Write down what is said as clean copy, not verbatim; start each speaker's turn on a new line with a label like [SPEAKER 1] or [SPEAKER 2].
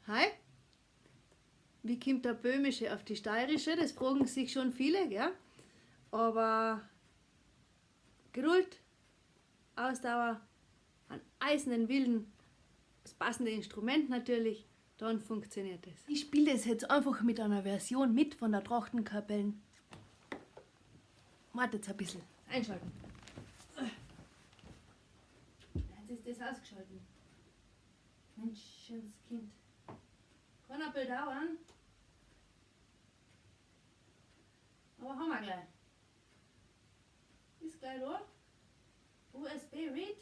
[SPEAKER 1] Hi. Wie kommt der Böhmische auf die Steirische? Das fragen sich schon viele, gell? Aber Geduld, Ausdauer, einen eisernen Willen, das passende Instrument natürlich, dann funktioniert es. Ich spiele das jetzt einfach mit einer Version mit von der Trachtenkapellen. Wartet ein bisschen. Einschalten. Jetzt ist das ausgeschalten. Menschenskind. Kann ein bisschen dauern. Aber haben wir gleich. Ist gleich da. USB Read.